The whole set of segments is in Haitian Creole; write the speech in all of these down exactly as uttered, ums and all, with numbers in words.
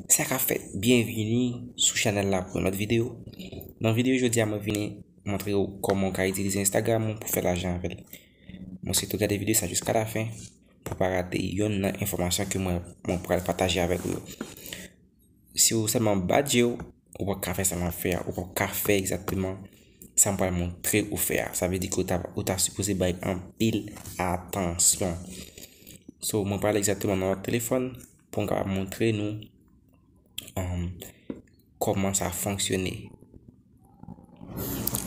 Sa k ap fèt? Byenvini sou chanèl la pou yon lòt videyo. Nan videyo jodi a, mwen vini montre w kòman w ka itilize Instagram ou pou fè lajan avè l. Mwen swete w gade videyo sa jiska lafen pou w pa rate yonn nan enfòmasyon ke mwen, mwen pral pataje avèk ou yo. Si w sèlman bat je w, ou p ap ka fè sa m ap fè a, ou p ap ka fè egzakteman sa m pral montre ou fè a. Sa vle di ke ou ta, ou ta sipoze bay anpil atansyon. So, mwen pral egzakteman nan lòt telefòn pou m kapab montre nou, um, kòman sa fonksyone.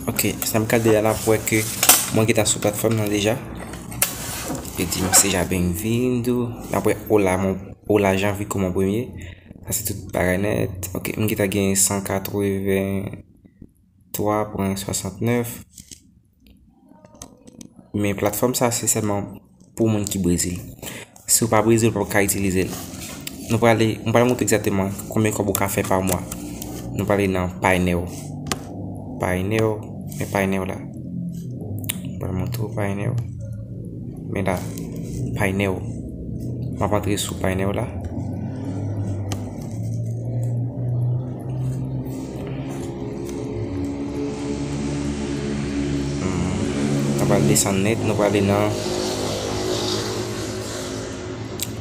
Ok, sa m ka di la, n ap wè ke mwen gentan sou platfòm nan deja. Yo di m seja bem-vindo. N ap wè hola, mon, hola Janvi kòman premye. Sa se tout bagay nèt. Ok, m gentan gen san katreven twa pwen swasantnèf. Men platfòm sa se sèlman pou moun ki Brezil. Si w pa Brezil, w p ap ka itilize l. Nou prale, mwen pral montre egzakteman konbyen kòb ou ka fè pa mwa. Nou prale nan Painel. Painel, men Painel la. Mwen pral montre w Painel. Men la, Painel. M ap antre sou Painel la. Hmm, nou pral desann nèt, nou prale nan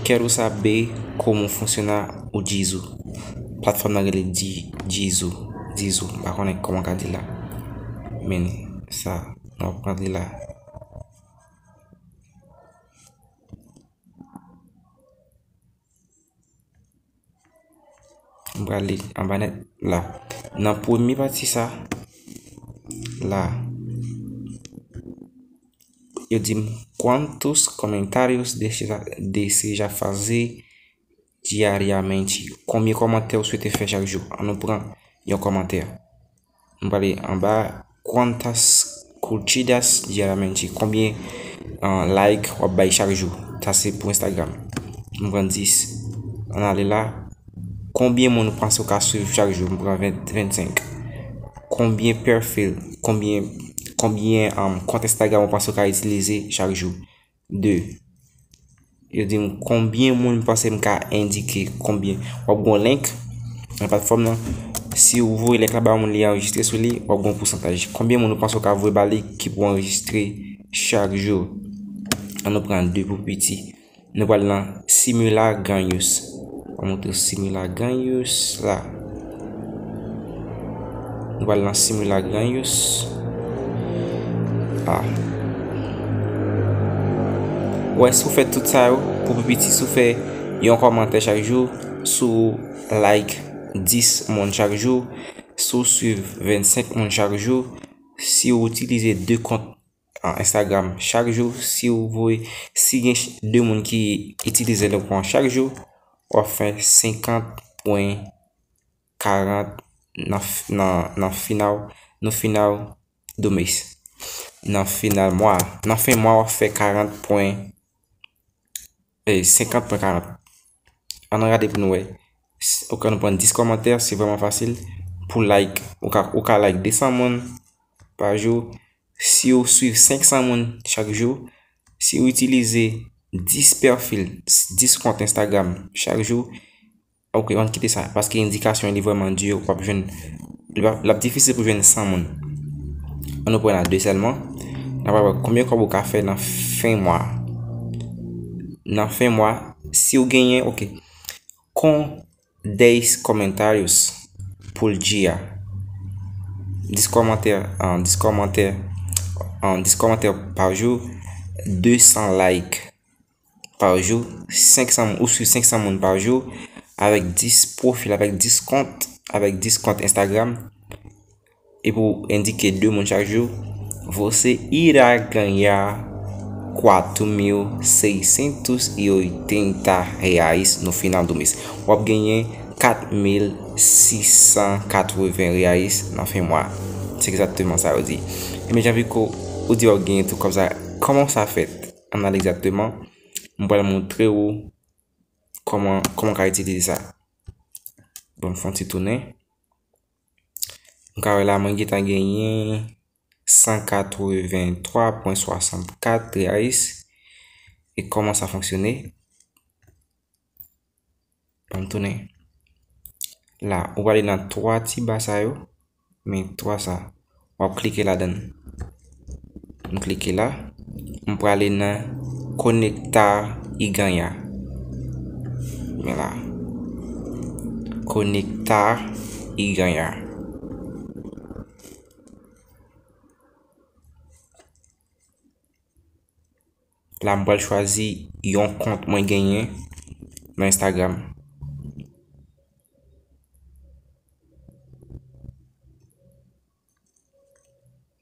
Quero saber como funciona o Dizzu. Platfòm nan rele Di-, Dizzu. Dizzu. M pa konnen kòman ka di la. Men sa, nou ap rantre la. M prale anba nèt la. Nan premye pati sa, la, yo di m, quantos comentários deseja, deseja fazer diariamente? Konbyen kòmantè ou swete fè chak jou? An nou pran yon kòmantè. M prale anba, quantas curtidas diariamente? Konbyen, ah, like w ap bay chak jou? Sa se pou Instagram. M pran dis. Ann ale la. Konbyen moun ou panse w ka swiv chak jou? M pran ven, vennsenk. Konbyen perfil, konbyen, konbyen, um, kont Instagram ou panse w ka itilize chak jou? De. Yo di m konbyen moun panse m ka endike, konbyen. W ap gen yon link nan platfòm nan. Si w voye link la ba yon moun, li anrejistre sou li, w ap gen yon pousantaj. Konbyen moun ou panse w ka voye ba li ki pou anrejistre chak jou? An nou pran de pou piti. Nou pral nan simula ganhos. W ap montre simula ganhos la. Nou pral nan simula ganhos. Ah. Wè, si w fè tout sa yo, pou pi piti, si w fè yon kòmantè chak jou, si w like dis moun chak jou, si w swiv vennsenk moun chak jou, si w itilize de kont, ah, Instagram chak jou, si w voye, si gen ch-, de moun ki itilize le kont chak jou, w ap fè senkant pwen karant nan f-, nan, nan final, nan final do mês. Nan final mwa, nan fen mwa, w ap fè karant pwen, eh, senkant pwen karant. Ann gade pou nou wè. S-, ok, nou pran dis kòmantè, se vrèman fasil. Pou like, ou ka, ou ka like de san moun pa jou. Si w swiv senk san moun chak jou, si w itilize dis pèfil, dis kont Instagram chak jou, ok, ann kite sa, paske endikasyon li vrèman di, w ap jwenn, l ap, l ap difisil pou jwenn san moun. Ann nou pran la de sèlman. N ap wè konbyen kòb ou ka fè nan fen mwa. Nan fen mwa, si w genyen, ok. Con dez comentários por dia. Dis kòmantè, ah, dis kòmantè, ah, dis kòmantè pa jou, de san like pa jou, senk san, ou swiv senk san moun pa jou, avèk dis pwofil, avèk dis kont, avèk dis kont Instagram, e pou endike de moun chak jou, você irá ganhar quatro mil seiscentos e oitenta reais no final do mês. W ap genyen kat mil sis san katreven reais nan fen mwa. Se egzakteman sa yo di. E men Janvi, ko ou di w ap genyen tou kòb sa, kòman sa fèt? Ann ale egzakteman. M pral montre w kòman, kòman w ka itilize sa. Bon, m fè yon ti tounen. M ka wè la, mwen gentan genyen san katreven twa pwen swasannkat reais. E kòman sa fonksyone? Ban m tounen. La, ou prale nan twa ti ba sa yo. Men twa sa. W ap klike ladan l. M klike la. M prale nan Conectar e Ganhar. Men la. Conectar e Ganhar. La, m pral chwazi yon kont mwen genyen nan Instagram.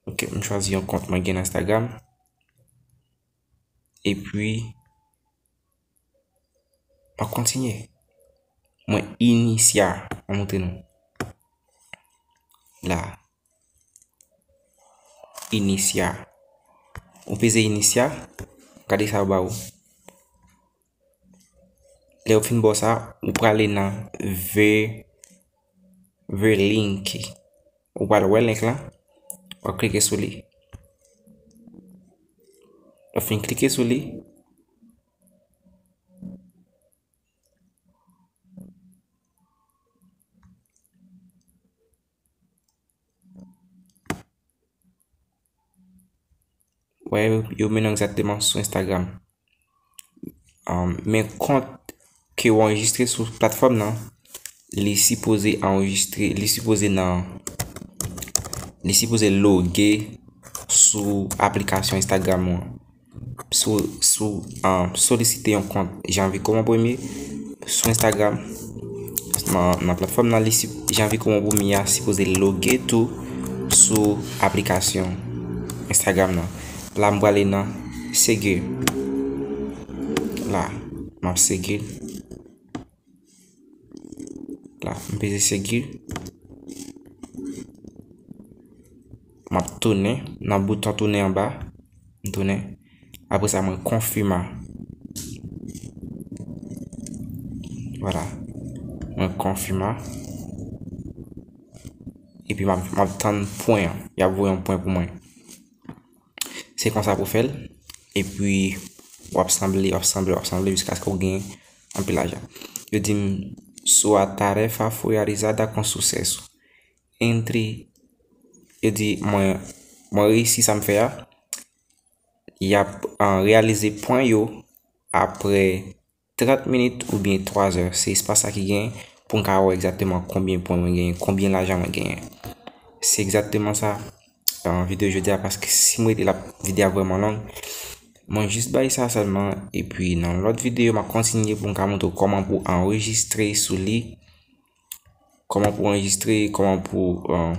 Ok, m chwazi yon kont mwen gen nan Instagram. Epi, m ap kontinye. Mwen inisya, m ap montre nou. La. Inisya. Ou peze inisya, gade sa yo ba ou. Lè yo fin ba w sa, ou prale nan ver, ver link. Ou pral wè link lan, w ap klike sou li. Lè w fin klike sou li, wè, yo mennen w egzakteman sou Instagram. Um, men kont ke w anrejistre sou platfòm nan, li sipoze anrejistre, li sipoze nan, li sipoze loge sou aplikasyon Instagram ou an. Sou, sou, um, solisite yon kont Janvi Koman Premye sou Instagram, nan, nan platfòm nan, li si, Janvi Koman Premye a sipoze loge tou sou aplikasyon Instagram nan. La, m prale nan seguir. La, m ap seguir. La, m peze seguir. M ap tounen nan bouton tounen anba. M tounen. Apre sa, mwen konfime. Vwala. Mwen konfime. Epi m ap, m ap tann pwen an. Y ap voye yon pwen pou mwen. Se konsa pou fè l. Epi, w ap sanble, w ap sanble, w ap sanble jiskaske w gen anpil lajan. Yo di m, sua tarefa foi realizada com sucesso. Entre, yo di, mwen, mwen reyisi sa m fè a. Y ap, ah, reyalize pwen yo apre trant minit oubyen twa zè. Se espas sa ki genyen pou m ka wè egzakteman konbyen pwen mwen genyen, konbyen lajan mwen genyen. Se egzakteman sa, ah, videyo jodi a, paske si m rete la, videyo a vrèman long. Mwen jis bay sa sèlman, epi nan lòt videyo, m ap kontinye pou m ka montre w kòman pou anrejistre sou li, kòman pou anrejistre, kòman pou, ah,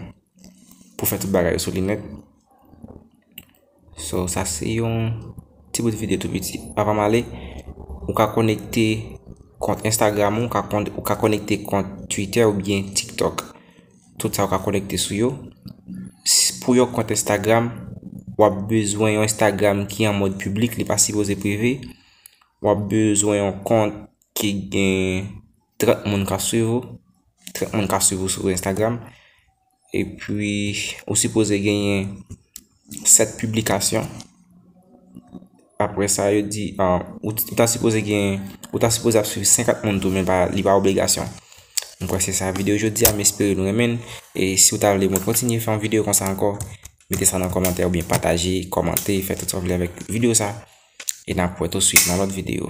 pou fè tout bagay yo sou li nèt. So, sa se yon ti bout videyo tou piti. Avan m ale, ou ka konekte kont Instagram ou, ou ka kon-, ou ka konekte kont Twitter oubyen TikTok. Tout sa ou ka konekte sou yo. S-, pou yon kont Instagram, w ap bezwen yon Instagram ki an mòd piblik, li pa sipoze prive. W ap bezwen yon kont ki gen trant moun k ap swiv ou, trant moun k ap swiv ou sou Instagram. Epi, ou sipoze genyen sèt piblikasyon. Apre sa, yo di, ah, ou t-, ou ta sipoze gen, ou ta sipoze ap swiv senkant moun tou, men pa, li pa obligasyon. M kwè se sa videyo jodi a, m espere nou renmen l. E si w ta vle mwen kontinye fè yon videyo konsa ankò, mete sa nan kòmantè oubyen pataje, kòmante, fè tout sa w vle avèk videyo sa. E n ap wè tou swit nan lòt videyo.